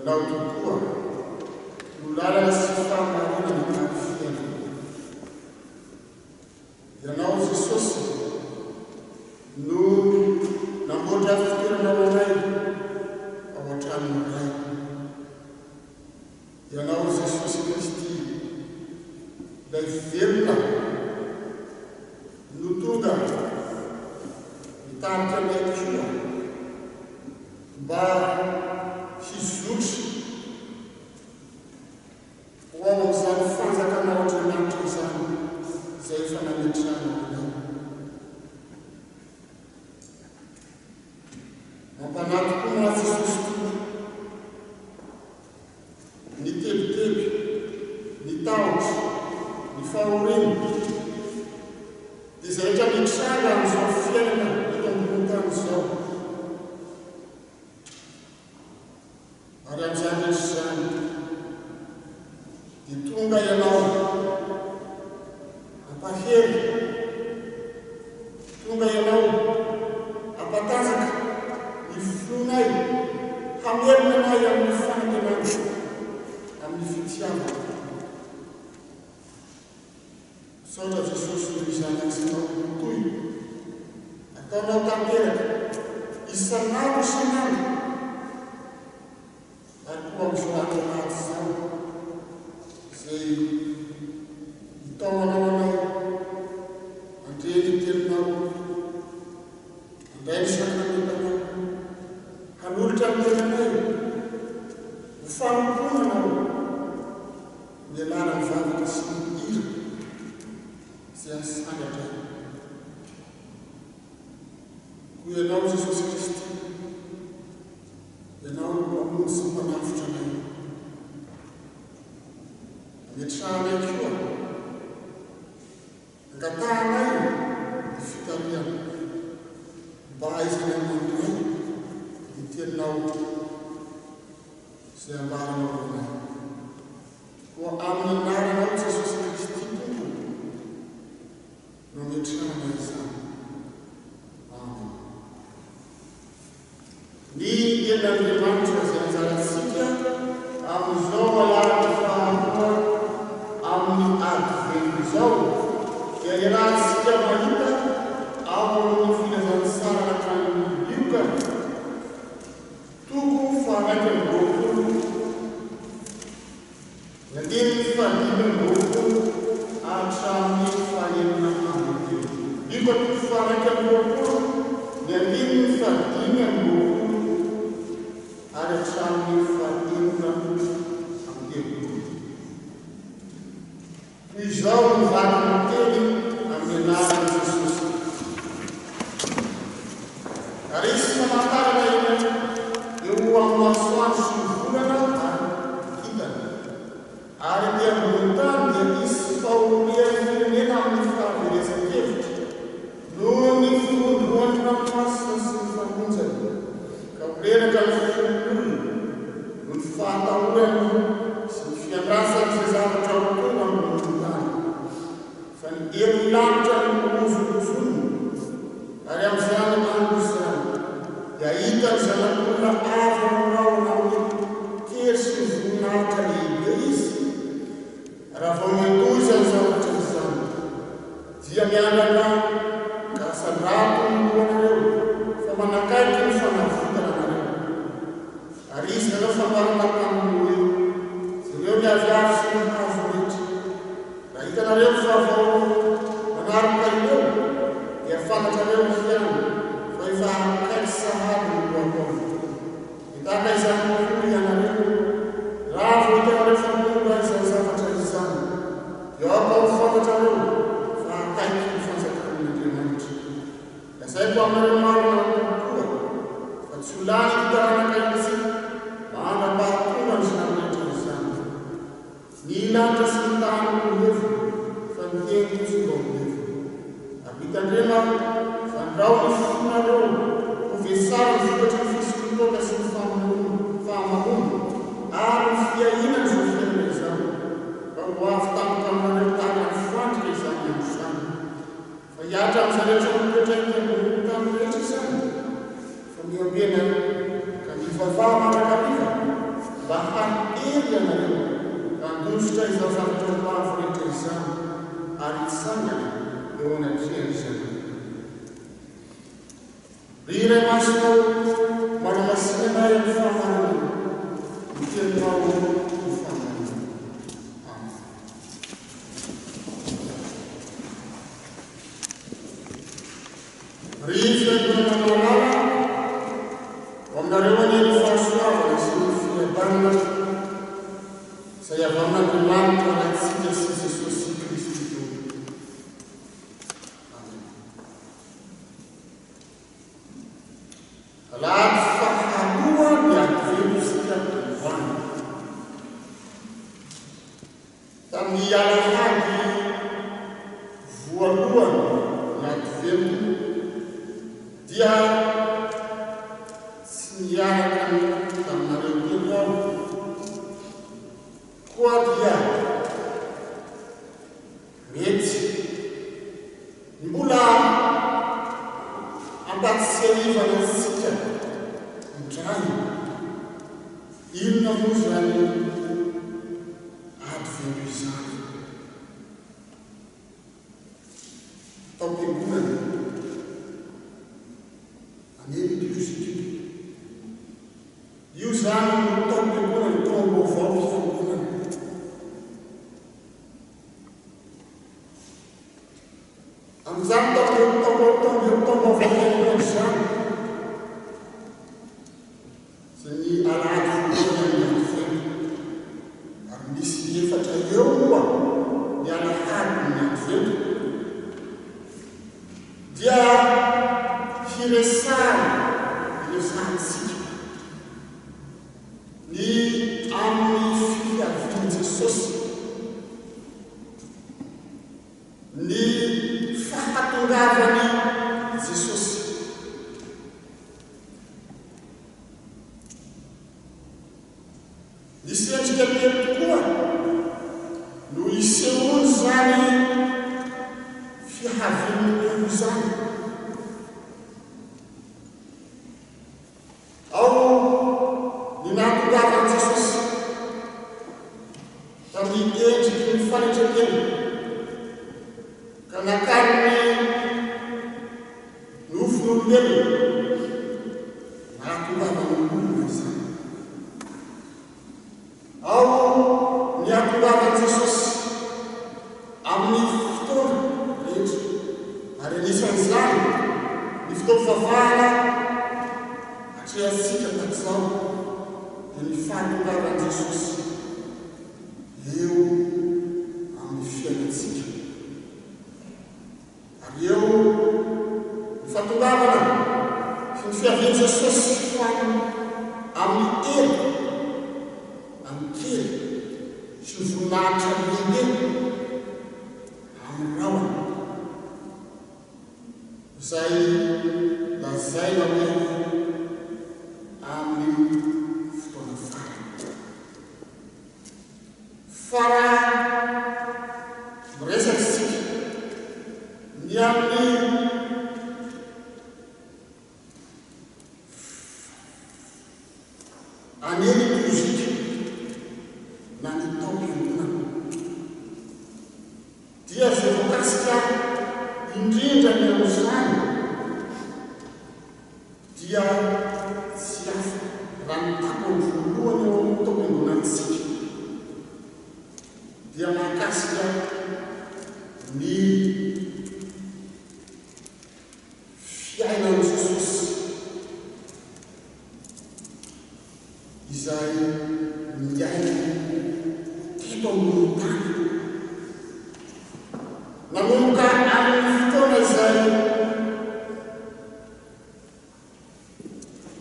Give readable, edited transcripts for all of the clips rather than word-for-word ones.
Ianao tokoa no lalana sy fahamarinana ary fiainana. Ianao Jesosy no namboatra fitoerana ho anay ao an-tranon'ny Ray. Ianao Jesosy Kristy ilay velona no tonga nitarika anay koa mba hizotra ho ao amin'izany fanjakanao Andriamanitra izany izay efa nametrahanao anay. Mampanahy tokoa mantsy Jesosy Tompo ny tebiteby, ny tahotra, ny fahoriana, dia izay rehetra mitranga amin'izao fiainana eto ambonin'ny tany izao. Ary amin'izany rehetra izany, dia tonga Ianao hampahery, tonga Ianao hampatanjaka ny fonay, hamelona anay amin'ny fanantenana, amin'ny fitiavana. Misaotra Jesosy noho izany asanao mitohy ataonao tanteraka isan'andro isan'andro ary koa amin'izao andro alahady izao izay itaomanao anay handre ny teninao, handray ny sakramentanao, hanolotra ny tenanay ho fanompoana anao. Ny alalan'ny vavaka sy ny hira izay asandratra Koa Ianao Jesosy Kristy, Ianao no Mpamonjy sy Mpanavotra anay. Ametrahanay koa, angatahanay ny fitarihana mba hahaizanay mandray ny Teninao. Izay ambaranao aminay. Koa amin'ny anaranao Jesosy Kristy Tompo no ametrahana izany. Amen. Ny Tenin'Andriamanitra izay anjarantsika amin'izao alahady faharoa amin'ny Advento izao dia iarahantsika mahita ao amin'ny Filazantsara araka an'i Lioka, Toko faha-21, ny andininy faha-25 hatramin'ny faha-36. Lioka toko faha-21, ny andininy faha-25 ary hatramin'ny faha-36. Toy izao no vaky ny teny amin'ny anaran'i Jesosy. Ary hisy famantarana eny eo amin'ny masoandro sy ny volana ary ny kintana. Ary ety ambonin'ny tany dia hisy fahorian'ny firenena amin'ny fahaverezan-kevitra noho ny fihondrohan'ny ranomasina sy ny fanonjany, ka ho reraka ny fon'ny olona noho ny fahatahorany sy ny fiandrasany izay zavatra ho tonga ambonin'ny tany. Fa ny herin'ny lanitra no hohozongozonina, ary amin'izany andro izany dia hahita ny Zanak'olona avy amin'ny rahona amin'ny hery sy ny voninahitra lehibe izy. Raha vao miandoha izany zavatra izany, dia miandrandra ka asandrato ny lohanareo, fa manakaiky ny fanavotana anareo. Ary izy nanao fambarana taminy hoe, Jereo ny aviavy sy ny hazo rehetra. Raha hitanareo fa vao manaroka ireo, dia fantatrareo ihany fa efa akaiky sahady ny lohataona. Mitaka izany koa ianareo, raha vao hitanareo fa tonga izany zavatra izany, dia aoka ho fantatrareo fa akaiky ny fanjakan' Andriamanitra. Lazaiko aminareo marina tokoa, fa tsy ho lany ity taranaka ity mandra-pahatongan'izany rehetra izany. Ny lanitra sy ny tany no levona, fa ny teniko tsy mba ho levona. Ary mitandrema fandrao ny fonareo ho vesarin'ny vokatry ny fisotroan-toaka sy ny fahamamoana ary ny fiahiana an'izao fiainana izao, ka ho avy tampoka aminareo tahaka ny fandrika izany andro izany. Fa hihatra amin'izay rehetra mitoetra ety ambonin'ny tany rehetra izany, fa miambena ka mivavaha mandrakariva mba. Mba hahery ianareo handositra izao zavatra ho avy rehetra izany ary hitsangana eo anatrehan'ny Zanak'olona. Ry Ray Masina ô, manamasina anay amin'ny fahamarinana, ny Teninao no fahamarinana. Amen. Ry Fiangonana malala, ho aminareo anie ny fahasoavana sy ny fiadanana izay avy amin'Andriamanitra Raintsika sy Jesosy Kristy Tompo. Amen. Alahady faharoa ny Advento isika androany. Tamin'ny alahady voalohany ny Advento dia tsy niaraka taminareo teto aho, koa dia mety ny mbola hampahatsiahivana antsika indray inona moa izany Advento izany. Tao am-piangonana, année liturgique io. Io izany no taom-piangonana, taom-baovao fiangonana. Amin'izany taom-baovao fiangonana izany, Izay ny alahady voalohany amin'ny Advento. Ary misy efatra eo moa ny alahadin'ny Advento. Dia hiresahana, hiresahantsika ny amin'ny fiavian'i Jesosy, ny fahatongavan'i Jesosy. Nisy endrika telo tokoa no isehoan'izany fihavian'ny Tompo izany. Ao ny nahatongavan'i Jesosy tamin'ny endriky ny fanetren-tena ka nakany ny Nofon'olombelona, nahatongavan'ny olona izany. Ao ny hahatongavan'i Jesosy amin'ny fotoana rehetra, ary anisan'izany ny fotoam-pivavahana atrehantsika tahaka izao, dia ny fahatongavan'i Jesosy eo amin'ny fiainantsika. Ary eo ny fahatongavana sy ny fiavian'i Jesosy farany amin'ny hery, amin'ny kery sy ny voninahitra lehibe amin'ny rahona, izay lazaina hoe amin'ny fotoana farany. Fa raha miresaka isika ny amin'ny année liturgique na ny taom-piangonana dia izay voakasika indrindra ny amin'izany dia tsy hafa raha ny tapany voalohany ao amin'ny taom-piangonantsika dia mahakasika ny fiainan'i Jesosy izay niainany teto ambonin'ny tany nanomboka amin'ny fotoana izay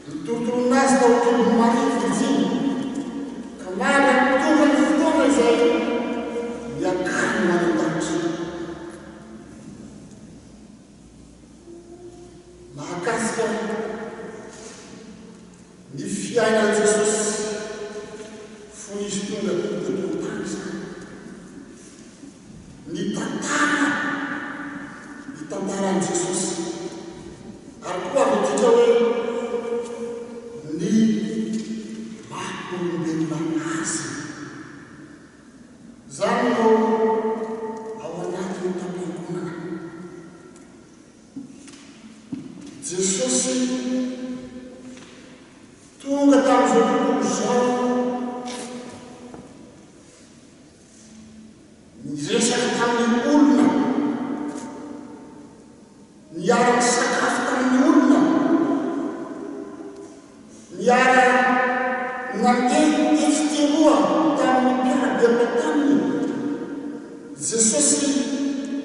Nitorontoronina azy tao an-kibon'i Maria Virjiny, ka mandra-pitonga ny fotoana izay niakarany ho any an-danitra. Mahakasika ny fiainan'i Jesosy fony izy tonga teto an-tany izany. Ny tantara, ny tantaran'i Jesosy. Ary koa azo adika hoe ny maha olombelona. Jesosy tonga tamin'izao tontolo izao niresaka tamin'ny olona, niara-nisakafo tamin'ny olona, Niara-nandeha tetsy teroa tamin'ny mpiara-belona taminy Jesosy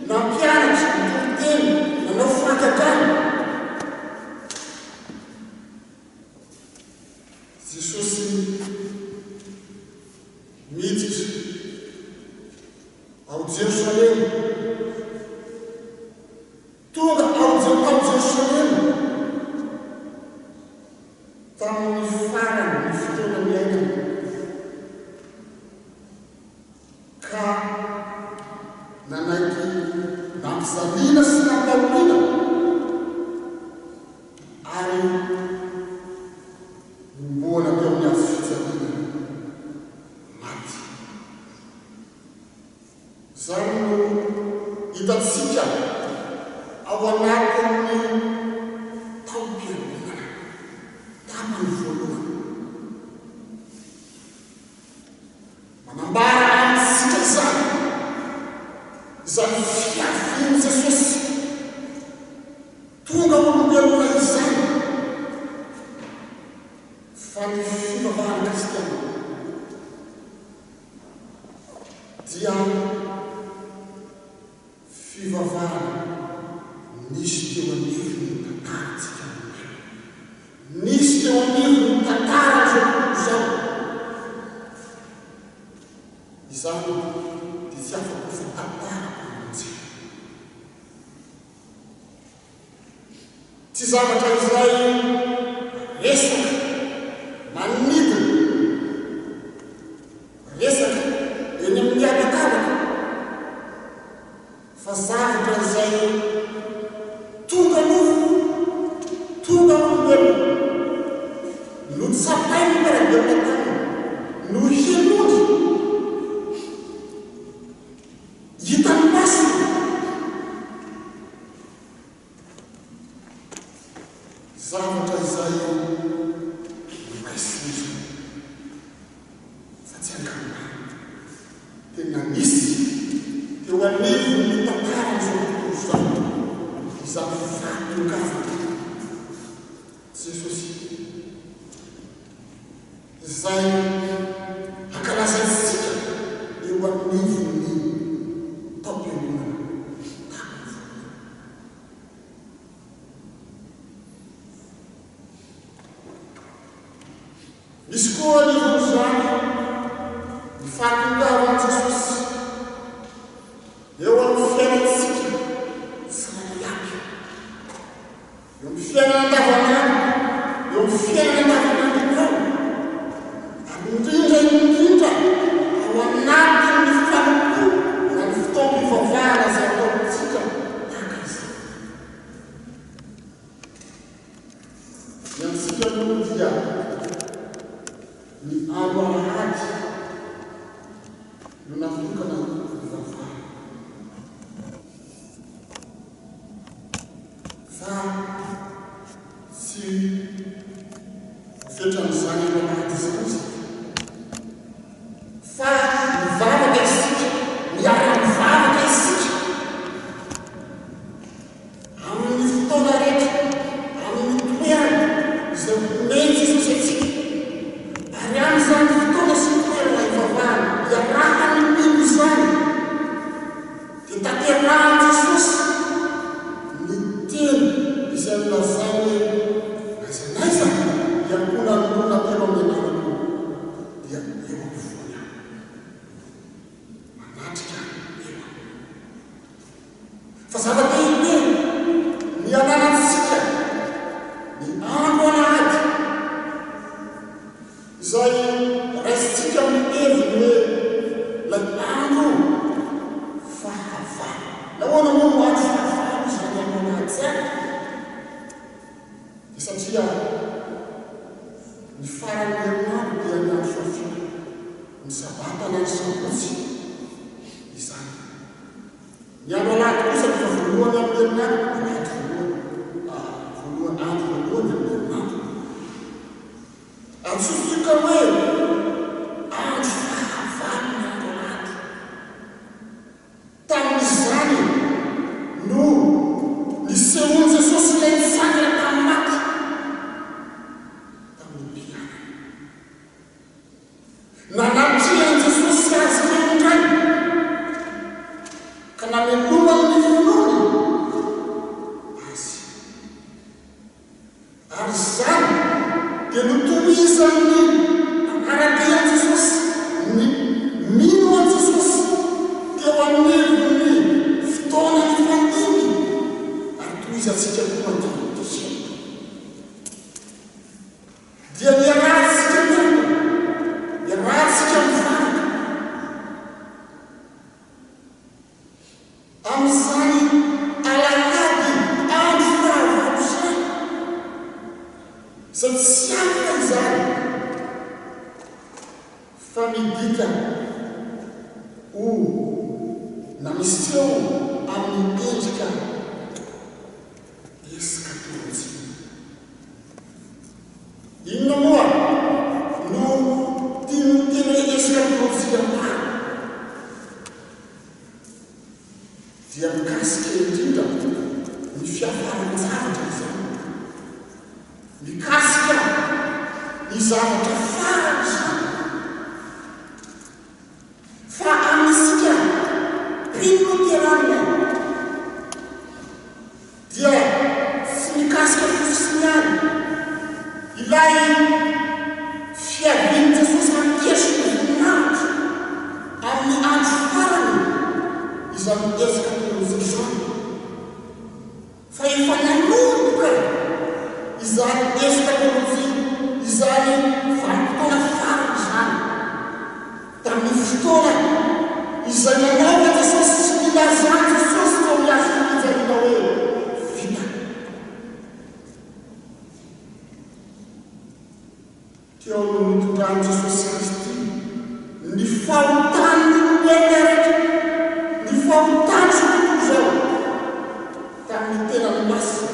nampianatra, nitory teny, nanao fahagagana. Jesosy miditra ao Jerosalema. Tonga ao tao Jerosalema tamin'ny faran'ny fotoana niainany, ka nanaiky nampijaliana sy nampahoriana ary nohomboana teo amin'ny hazo fijaliana maty. Izany no hitantsika ao anatin'ny taom-piangonana tapany voalohany. Manambara amintsika izany, izany fiavian'i Jesosy tonga olombelona izany, fa ny fivavahana kristiana dia fivavahana nisy teo anivon'ny tantarantsika olombelona. Nisy teo anivon'ny tantaran'izao tontolo izao. Izany dia tsy afa-po fa tantaram-pamonjena. Tsy zavatra izay resaka manidina, resaka eny amin'ny habakabaka, fa zavatra izay tonga nofo, tonga olombelona, notsapain'ny mpiara-belona taminy, nohenoiny. Hitan'ny masony. Zavatra izay noraisiny izany fa tsy angamba tena nisy teo anivon'ny tantaran'izao tontolo izao izany fahatongavana Jesosy izay ankalazaintsika eo anivon'ny taom-piangonana tapany voalohany. Misy koa anivon'izany ny fahatongavan'i Jesosy eo amin'ny fiainantsika tsirairay avy. Eo amin'ny fiainana andavanandro, eo amin'ny fiainana andavanandro eo, ary indrindra indrindra ao anatin'ny fanompoana na ny fotoam-pivavahana izay ataontsika tahaka izany. Ny antsika aloha dia ny andro alahady no natokana hivavahana. Fa tsy voafetran'izany andro alahady izany isika. Fa mivavaka isika, miara-mivavaka isika amin'ny fotoana rehetra, amin'ny toerana izay omen'i Jesosy antsika. Ary amin'izany fotoana sy toerana ivavahana iarahan'ny mino izany, Dia tanterahin'i Jesosy ny teny izay nolazainy hoe, N'aiza n'aiza hiankonan'ny olona telo amin'ny anarako, dia eo afovoany Aho. Manatrika eo Aho. Fa zava-dehibe ny ananantsika ny andro alahady. Izay raisintsika amin'ny heviny hoe ilay andro fahavalo. Nahoana moa no andro fahavalo izany andro alahady izany? Dia satria ny faran'ny herinandro dia ny andro fahafito, ny sabata na ny sabotsy izany. Ny andro alahady kosa dia efa voalohany amin'ny herinandro, alahady voalohany, voalohany. Antsointsika hoe andro fahavalon'ny andro alahady. Tamin'izany no nisehoan'i Jesosy ilay nitsangana tamin'ny maty tamin'ny mpianany. Nanatrehan'i Jesosy azy ireo indray, ka namelomany ny finoany azy. Ary izany dia notohizan'ny mpanara-dia an'i Jesosy, ny mino an'i Jesosy, teo anivon'ny fotoana nifandimby, ary tohizantsika koa ankehitriny. Dia niarahantsika miangona, niarahantsika mivavaka. Amin'izany alahady andro fahavalo izany, izay tsy hafa izany fa midika ho na miseho amin'ny endrika eskatolojia. Inona moa no tian'ny teny hoe eskatolojia ambara? Dia mikasika indrindra ny fiafaran-javatra izany. Mikasika ny zavatra farany izany. Fa amintsika mpino loterana dia tsy mikasika fotsiny ihany ilay fiavian'i Jesosy hankesy ny voninahitra amin'ny andro farany izany eskatolojia izany, fa efa nanomboka izany eskatolojia izany vanim-potoana farany izany. Tamin'ny fotoana izay nanaovan'i Jesosy sy nilazan'i Jesosy teo amin'ny hazo fijaliana hoe, Vita. Teo no nitondran'i Jesosy Kristy ny fahotan'ny olombelona rehetra, ny fahotan'izao tontolo izao, tamin'ny tenany masina.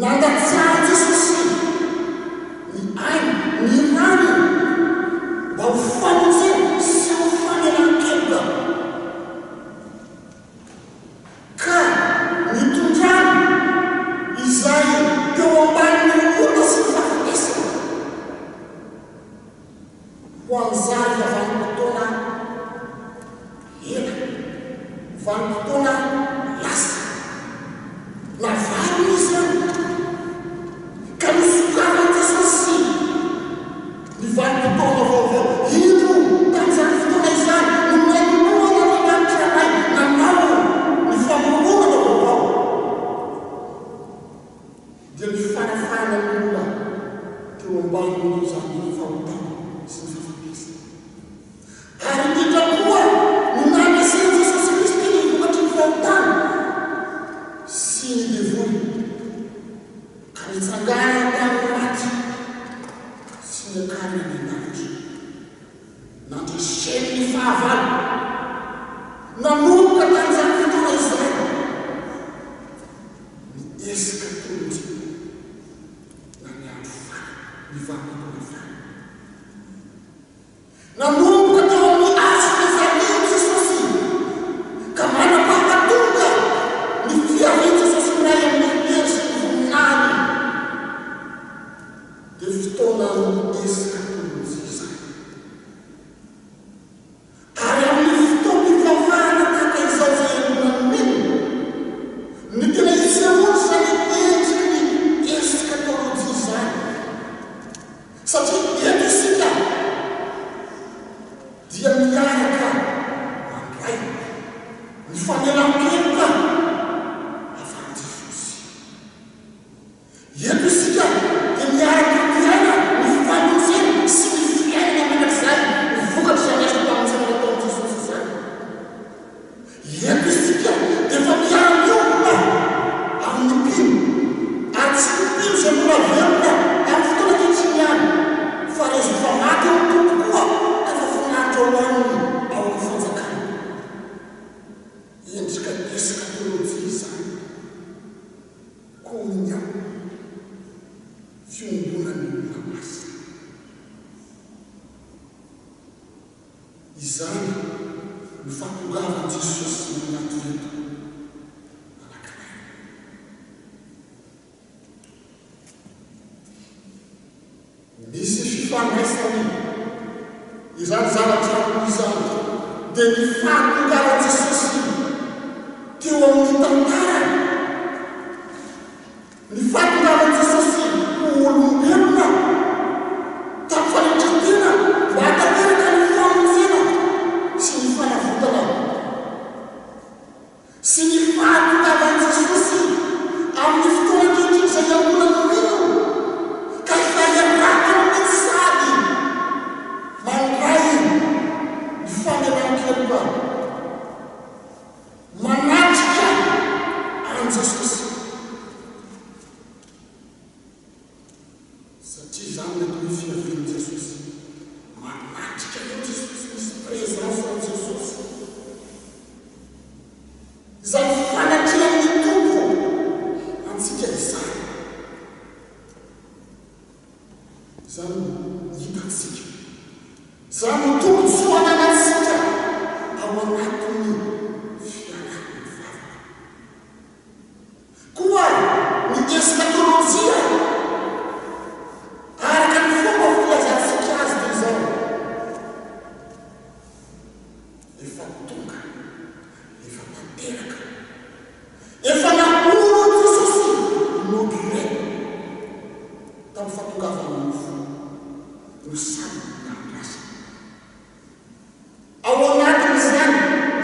Nandatsahan'i Jesosy ny ainy, ny rany, mba ho famonjena sy ho famelan-keloka. Ka nitondrany izay teo ambanin'ny ota sy ny fahafatesana ho an'izany vanim-potoana Ela, vanim-potoana lasa. Navalona izany, ka nosokafan'i Jesosy ny vanim-potoana vaovao. Indro, tamin'izany fotoana izany no nanoloran'Andriamanitra Ray nanao ny famoronana vaovao, dia ny fanafahana ny olona teo ambanin'izany fahotana sy ny fahafatesana. Ary indrindra koa no nandresen'i Jesosy Kristy ny vokatry ny fahotana sy ny devoly, ka nitsanganany tamin'ny maty sy niakarany any an-danitra. Nandreseny ny fahavalo. Nanomboka tamin'izany fotoana izany ny eskatolojia na ny andro farany, ny vanim-potoana farany. Nanomboka teo amin'ny hazo fijalian'i Jesosy ka manam-pahatonga ny fiavian'i Jesosy indray amin'ny hery sy ny voninahiny, dia fotoanan'ny eskatolojia izany. Ary amin'ny fotoam-pivavahana tahaka izao izay iangonan'ny mino, no tena isehoan'izany endriky ny eskatolojia izany. Satria eto isika dia miaraka mandray ny famelan-keloka avy amin'i Jesosy. Eto isika dia miaraka miaina ny famonjena sy ny fiainana mandrakizay vokatr'izany asam-pamonjena nataon'i Jesosy izany. Eto isika dia efa miara-miombona amin'ny mpino, ary tsy ny mpino izay mbola velona amin'ny fotoana ankehitriny ihany, fa ireo izay efa maty ao amin'ny Tompo koa ka efa finaritra ho aminy ao amin'ny fanjakany. Endrika eskatolojia izany. Koa. Fiombonan'ny olona masina. Izany no fahatongavan'i Jesosy ny anaty eto anankiray. Misy fifandraisany izany zavatra roa izany, dia ny fahatongavan'i Jesosy teo amin'ny tantarany, ny fahatongavan'i Jesosy ho olombelona tamin'ny fanetren-tena mba hahatanteraka ny famonjena sy ny fanavotana. Sy ny fahatongavan'i Jesosy amin'ny fotoana ankehitriny izay iangonan'ny mino ka efa iarahany mihitsy sady mandray ny famelan-keloka manatrika an'i Jesosy. Satria izany no atao hoe fiavian'i Jesosy. Manatrika eo Jesosy, misy présence an'i Jesosy. Izany fanatrehan'ny Tompo antsika izany. Izany no hitantsika. Izany no tombontsoa ananantsika ao anatin'ny fiaraha-mivavaka. Koa ny eskatolojia, araka ny fomba filazantsika azy dia izao, Efa tonga, efa tanteraka, efa naorin'i Jesosy, inauguré, tamin'ny fahatongavany nofo, no sady nandrasana. Ao anatin'izany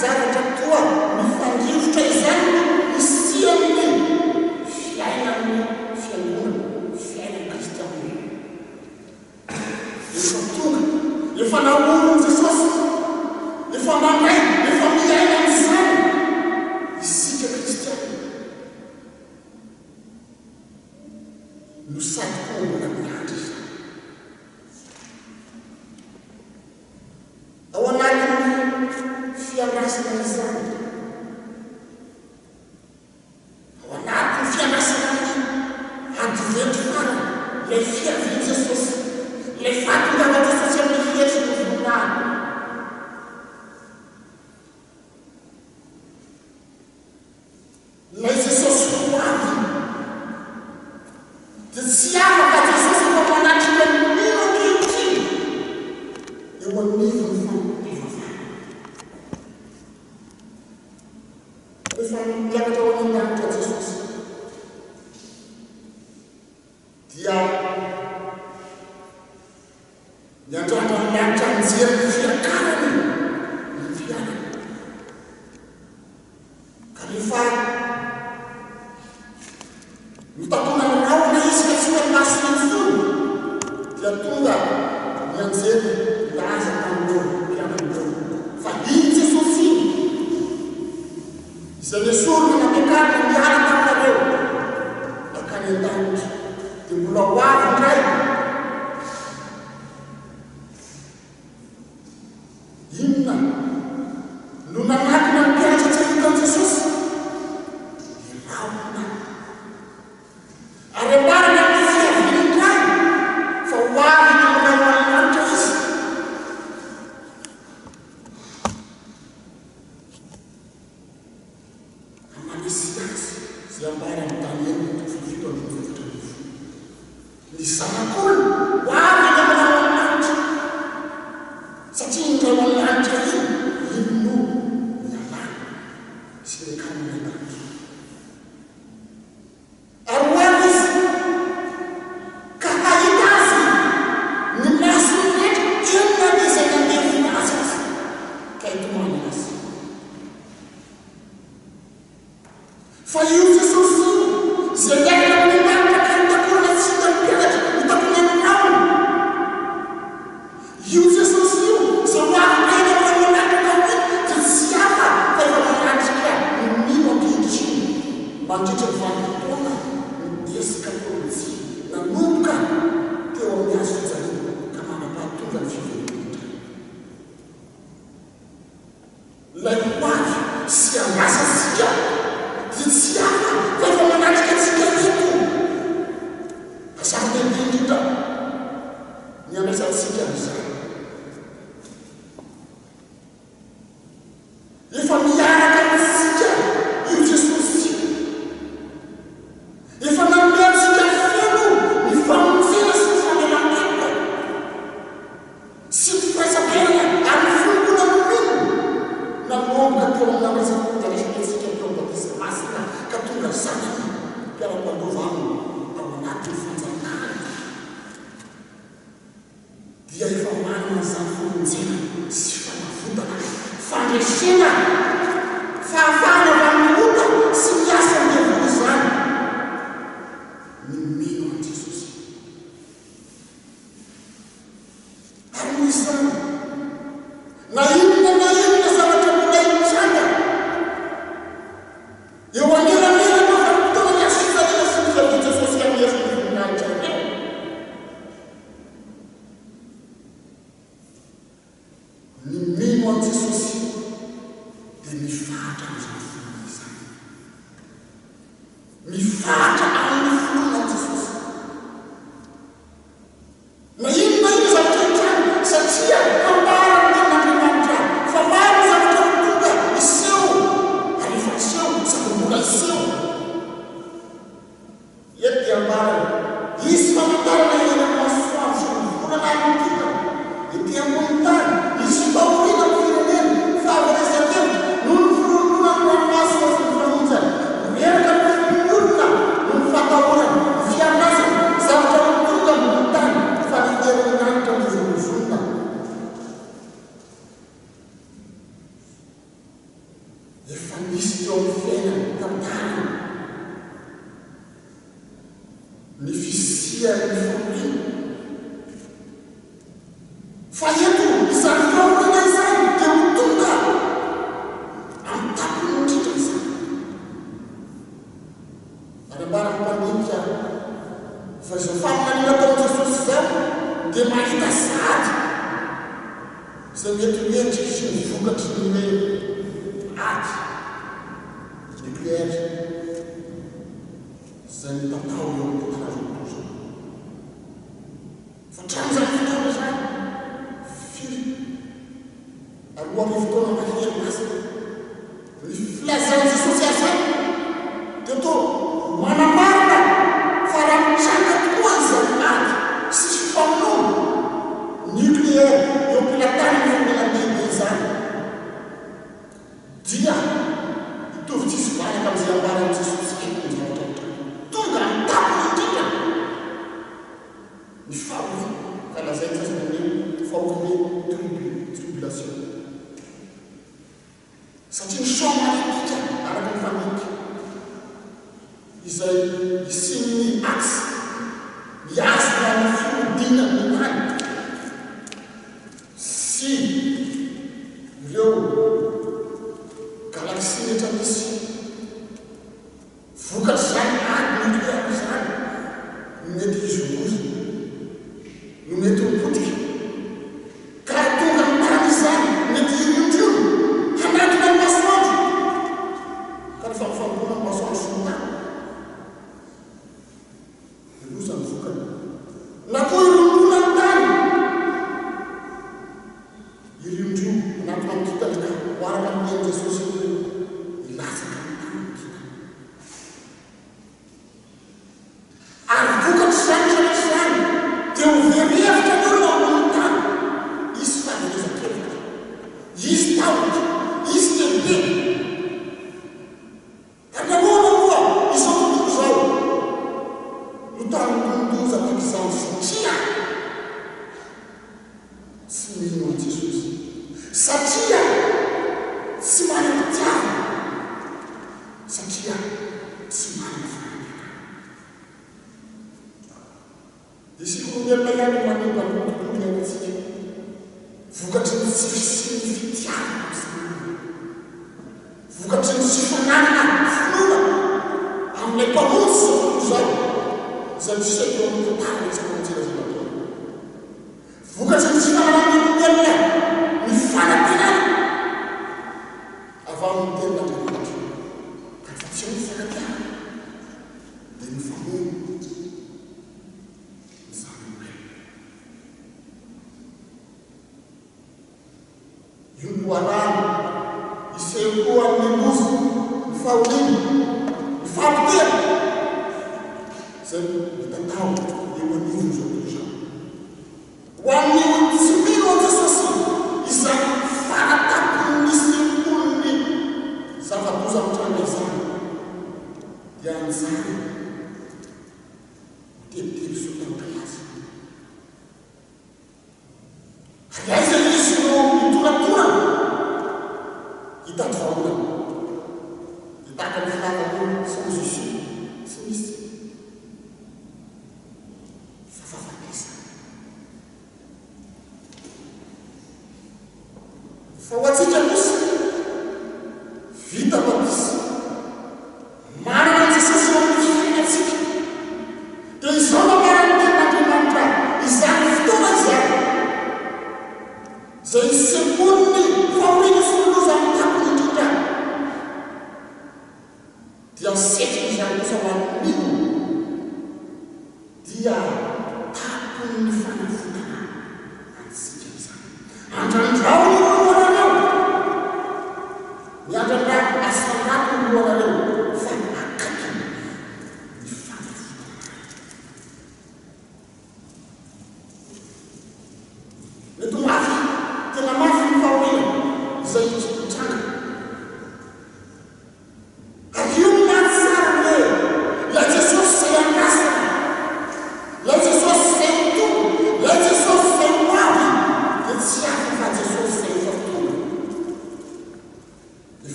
zavatra toa mifandrifotra izany no hisian'ny fiainan'ny Fiangonana, fiainan'ny Kristianina. Efa tonga, efa naorin'i Jesosy, efa mandray, efa miaina an'izany isika Kristianina. No sady koa mbola miandry izany. Ao anatin'ny fiandrasana izany, ao anatin'ny fiandrasana ny Advento farany, ilay fiavian'i Jesosy, ilay fahatongavan'i Jesosy amin'ny hery sy ny voninahiny. Ilay Jesosy ho avy dia tsy hafa fa Jesosy efa manatrika ny mino ankehitriny eo anivon'ny fanompoam-pivavahana. Rehefa niakatra ho any an-danitra Jesosy dia niandrandra ny lanitra nijery ny fiakarany ny mpianany. Ka rehefa notakonan'ny rahona izy ka tsy hitan'ny masony intsony, dia tonga ny anjely nilaza tamin'ireo mpianany ireo fa iny Jesosy iny, izay nesorina nampiakarina niala taminareo nankany an-danitra, dia mbola ho avy indray. Inona no nanakana ny mpianatra tsy hahita an'i Jesosy? Ny rahona. Ary ambarany amin'ny fiaviany indray fa ho avy eny amin'ny rahonan'ny lanitra izy. Manisy azy izay ambaran'i Daniela toko fahafito andininy faha-14. Ny Zanak'olona ho avy any amin'ny rahon'ny lanitra, satria iny rahon'ny lanitra iny, iny no nialany sy niakarany any an-danitra. Ary ho avy Izy, ka hahita Azy ny mason'ny rehetra, eny na dia izay nandevona Azy aza, ka hitomany Azy. Fa io Jesosy io, izay niakatra ho any an-danitra ka notakonana tsy hitan'ny mpianatra, notakonan'ny. ambarany, Hisy famantarana eny amin'ny masoandro sy ny volana ary ny kintana, ety ambonin'ny tany, hisy fahoriana amin'ny firenena, fahaverezan-kevitra, noho ny fironononan'ny ranomasina sy ny fanonjany. Ho reraka ny fon'ny olona noho ny fahatahorana, ny fiandrasana, zavatra ho tonga ambonin'ny tany, fa ny herin'ny lanitra mihozongozonina. Efa nisy teo amin'ny fiainany, tantarany, ny fisian'ny fahoriana. Fa eto, izany fahoriana izany dia ho tonga amin'ny tampony indrindra izany. Manambara ny mpandinika fa izao faminaniana ataon'i Jesosy izao dia mahita sahady izay mety ho endriky sy ny vokatry ny hoe ady nucléaire izay mitatao eo amin'ny tantaran-doza. Fa hatramin'izany fotoana izany, firy 2000 taona mahery lasa, ny filazan'i Jesosy azy izany dia toa manamarina fa raha mitranga tokoa izany ady sy fifamonoana nucléaire eo am-pelatanan'ny firenena-dehibe izany, dia hitovy tsisy valaka amin'izay ambaran'i Jesosy eto ny zavatra mitranga. Tonga amin'ny tampony indrindra ny fahoriana, ka lazain'ny sasany hoe fahoriana tribulation. Satria ny champ magnétique araka ny fandinika izay hisian'ny axe mihazona ny fihodinan'ny tany sy ireo galaxie rehetra misy Vokatr'izany ady nokleary izany no mety hihozongozona, no mety ho potika, ka hahatonga ny tany izany mety hiriondriona hanatona ny masoandro, ka ny fampifantohana ny masoandro sy ny tany dia loza ny vokany, na koa hirondrona ny tany. Hiriondrio hanatona ny kintana ka ho araka ny tenin'i Jesosy io hoe hilatsaka amin'ny tany ny kintana. Ary vokatr'izany rehetra izany dia ho very hevitra ny olona ambonin'ny tany. Hisy fahaverezan-kevitra, hisy tahotra, hisy tebiteby. Ary nahoana moa izao tontolo izao no tandindonin-doza tahaka izany? Satria tsy mino an'i Jesosy. Satria tsy manam-pitiavana. Satria tsy manana fanantenana. Isika olombelona ihany no manimba ny tontolo iainantsika, vokatry ny tsy fisian'ny fitiavana amin'ny samy olona, vokatry ny tsy fananana finoana amin'ilay Mpamonjy izao tontolo izao, izay miseho eo amin'ny tantara rehetra mamonjena izay nataony, vokatry ny tsy fananan'ny olombelona ny fanantenana avy amin'ny Tenin'Andriamanitra, ka rehefa tsy eo ny fifankatiavana dia mifamono. Ny zanak'olombelona. Io no loharano hiseho koa amin'ny loza, ny fahoriana, ny fahapotehana izay mitatao eo anivon'izao tontolo izao. Ho an'ny tsy mino an'i Jesosy, izany fara-tampon'ny nisehoan'ny zava-doza mitranga izany dia anjara Mitebiteby sao tamin'ny azy. Ary aiza izy no mitoratorana hitady vahaolana? Dia tahaka ny filazana hoe sans issue, tsy misy fahafatesana. Fa ho antsika kosa, vita batisa, manana an'i Jesosy eo amin'ny fiainantsika, dia izao no ambaran'ny Tenin'Andriamanitra, izany fotoana izany, izay hisehoan'ny fahoriana sy ny loza amin'ny tampony indrindra, dia setriny izany kosa ho an'ny mino. Dia tapon'ny fanavotana antsika izany. Andrandrao ny lohanareo. Miandrandra asandrato ny lohanareo fa akaiky ny fanavotana.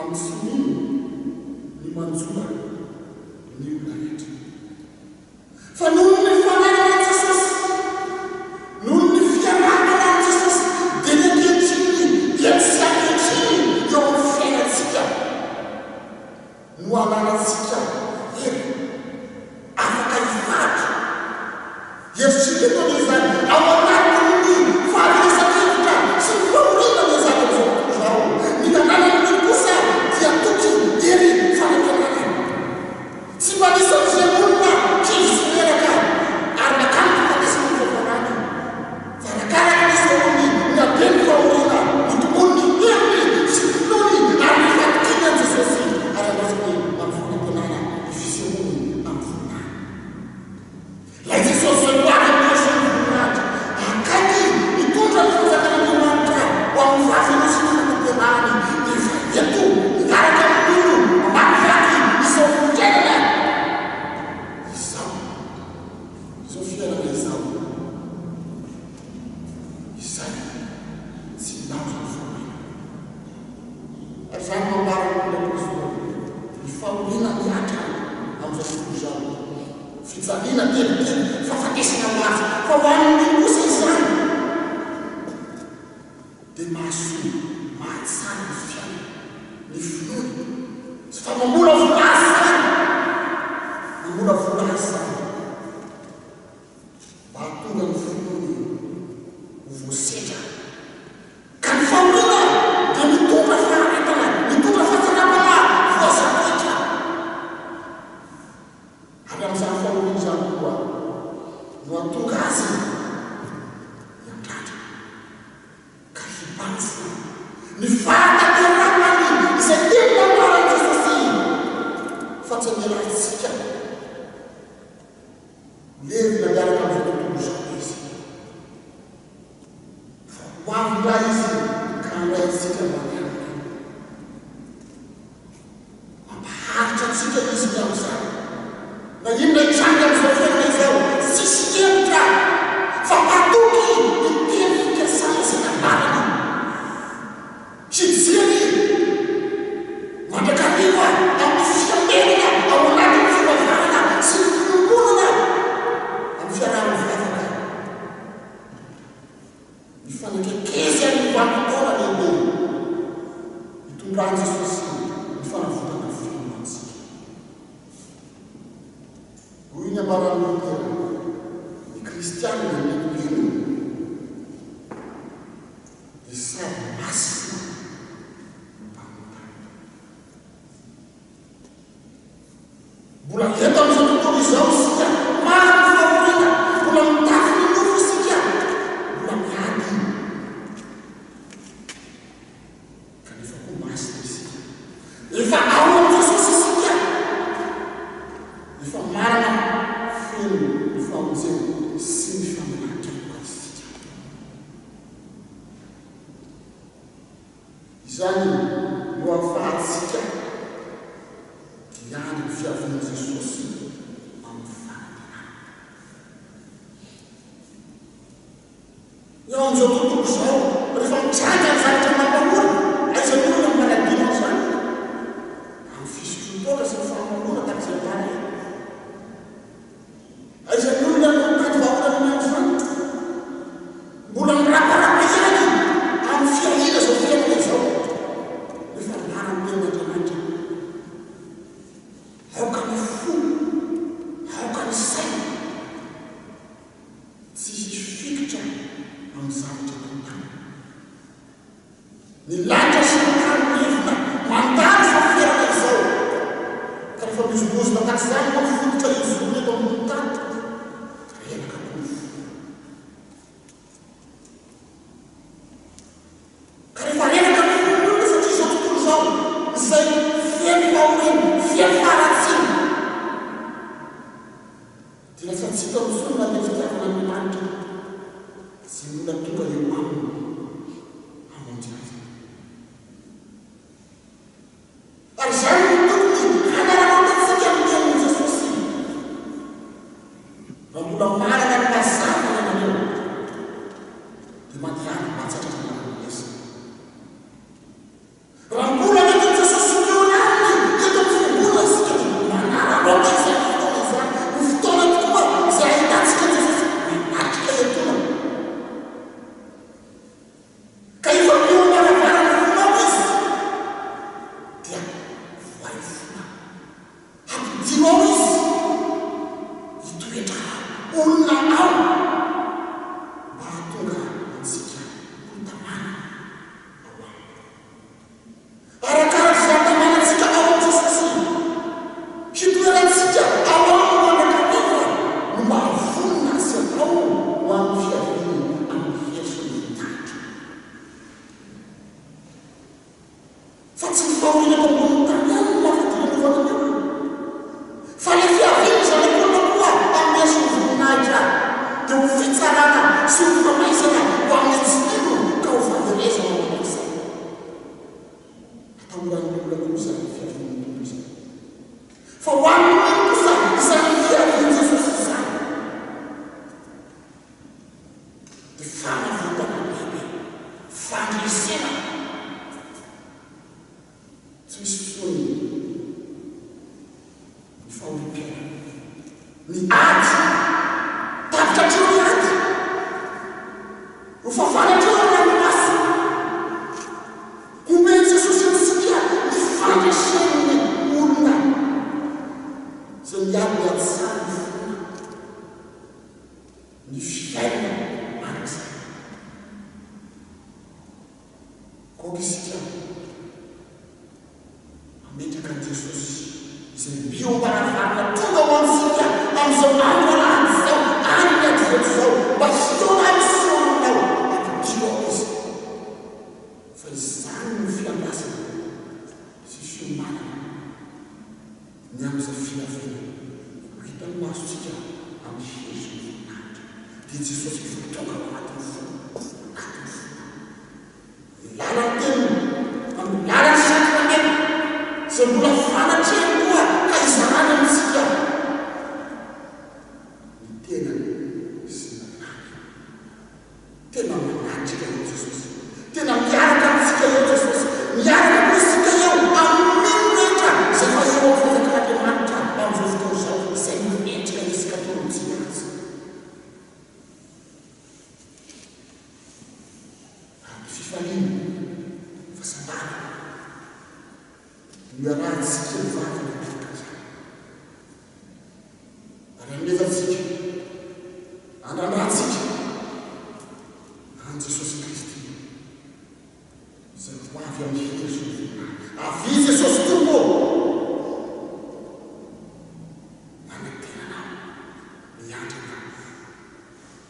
Amin'ny tsy mino ny manjo ny olona rehetra. Fa noho ny fananana an'i Jesosy, noho ny fiarahana amin'i Jesosy, dia ny ankehitriny dia tsy ankehitriny eo amin'ny fiainantsika no ananantsika hery afaka hifady. Eritrereto anie izany, ao anatin'ny fahaverezan-kevitra sy ny fahoriana ny izany amin'izao tontolo izao. Ny nananan'ny mino kosa dia toky, hery, fanantenana. Tsy mba nisy amin'izay olona kivy sy reraka ary nakany fahafatesana ny fiafarany. Fa arakaraka ny isehoany ny haben'ny fahoriana, nitomboany ny heriny sy ny finoany ary ny fatokiany an'i Jesosy ary andrasany amin'ny fanantenana ny fisehoany amin'ny voninahiny. Ilay Jesosy izay ho avy amin'ny hasin'ny voninahitra akaiky hitondra ny fanjakan'Andriamanitra ho amin'ny fahafenoany sy ny fahatanterahany efa eto miaraka amin'ny mino mamakivaky izao fiainana izao. Izao fiainana izao izay tsy ilaozan'ny fahoriana. Ary izany no ambaran'ny Apostoly, ny fahoriana mihatra amin'izao tontolo izao. Fijaliana, tebiteby, fahafatesana ho azy. Fa ho an'ny mino kosa izany dia mahasoa, mahatsara ny fiainany, ny finoany. Tsy fa mamolavola azy izany, mamolavola azy izany mba hahatonga ny finoany ho voasedra. Ka ny fahoriana dia mitondra faharetana, mitondra fahatsaram-panahy voazava-toetra. Ary amin'izany fahoriana izany koa no hahatonga azy hiandrandra ka hibanjina ny fahatanterahany izay teny nambaran'i Jesosy fa tsy hamela antsika ho levona miaraka amin'izao tontolo izao Izy, fa ho avy indray Izy ka handray antsika ho any Aminy. Mampaharitra antsika Izy ny amin'izany. Na inona hitranga amin'izao fiainana izao, tsisy hevitra fa matoky ny teny fikasana izay nambarany. Hijery mandrakariva amin'ny fiambenana ao anatin'ny fivavahana sy ny fiombonana amin'ny fiaraha-mivavaka. Mifanakaiky amin'ny vanim-potoana lehibe itondran'i Jesosy ny fanavotana feno antsika. Hoy ny ambaran'i Lotera, Ny kristiana ny mpino dia sady masina no mpanota. Mbola eto amin'izao tontolo izao isika, maro ny fahoriana, mbola mitafy ny nofo isika, mbola miady. Kanefa koa masina isika. Efa ao amin'i Jesosy isika. Efa manana feno ny famonjena sy ny famelan-keloka isika. Izany no ahafahantsika miandry ny fiavian'i Jesosy amin'ny fanantenana. Eo amin'izao tontolo izao, rehefa mitranga ny zavatra mampahory, aiza ny olona no manadino an'izany? Amin'ny fisotroan-toaka sy ny famonoana tahaka izay ambara eo. Aiza ny olona no mitady vahaolana ny amin'izany? Mbola miraparapa ihany amin'ny fiahiana izao fiainana izao, nefa lalan'ny tenin'Andriamanitra. Aoka ny fo, aoka ny saina tsy hifikitra amin'ny zavatra eto an-tany. Ny lanitra sy ny tany levona mandalo izao fiainana izao, ka rehefa mihozongozona tahaka izany moa ny fototra hijoroana eto ambonin'ny tany, reraka koa ny fo. Ka rehefa reraka ny fon'ny olona satria izao tontolo izao izay feno fahoriana, feno faharatsiana, dia lasa tsy hita intsony na dia fitiavan'Andriamanitra izay mbola tonga eo aminy hamonjy azy. Ary izany no tokony hanararaotantsika ny tenin'i Jesosy. Raha mbola manana ny mazava ianareo, dia mandehana mba tsy hatratrarana ny lesona. Raha mbola nentin'i Jesosy. Fa tsy ny fahoriana eto ambonin'ny tany ihany no maha-fadiranovana ny olona, fa ilay fiavian'ny Zanak'olona koa hanome sy ho voninahitra, dia ho fitsarana sy ho famaizana ho amin'ny tsy mino ka ho fahaverezana mandrakizay. Atahoran'ny olona koa izany fiavian'ny Tompo izany. Fa ho an'ny mino kosa izany fiavian'i Jesosy izany dia fanavotana lehibe, fandresena. Tsy misy intsony ny fahoriam-piainana. Ny ady, tapitra hatreo ny ady. Hofafana hatreo ny ranomaso. Homen'i Jesosy antsika ny fandresen'ny olona izay miady ny ady tsara ny finoana, ny fiainana mandrakizay. Aoka isika hametraka an'i Jesosy izay mby eo am-baravarana tonga ho antsika amin'izao andro alahady izao ary ny adihevitra izao mba hihaona amin'ny seho aminao. Ampidiro ao Izy fa izany no fiandrasana sy fiomanana ny amin'izay fiaviana ho hitan'ny masontsika amin'ny hery sy ny voninahitra. Dia Jesosy efa tonga ao anatin'ny fo, anatin'ny fo. Ny lalan'ny teniny, amin'ny lalan'ny sakramenta, izay mbola fanatrehany koa ka izarany amintsika ny tenany sy ny rany. Tena manatrika eo Jesosy. Tena miaraka amintsika eo Jesosy. Miaraka koa isika eo amin'ny mino rehetra izay efa eo amin'ny fanjakan'Andriamanitra amin'izao fotoana izao, izay mendrika ny eskatolojia azy. Ary ny fifaliana, fahasambarana, no iarahantsika mivady miaraka izany. Ary hanomezantsika, andrandrantsika an'i Jesosy Kristy izay ho avy amin'ny hery sy ny voninahitra. Avia Jesosy Tompo ô! Manantena Anao, miandry Anao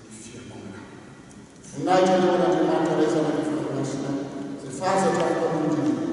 ny Fiangonanao. Voninahitra anie ho an'Andriamanitra Ray, Zanaka, Fanahy Masina, izay fahazatrany Mpamonjy indrindra.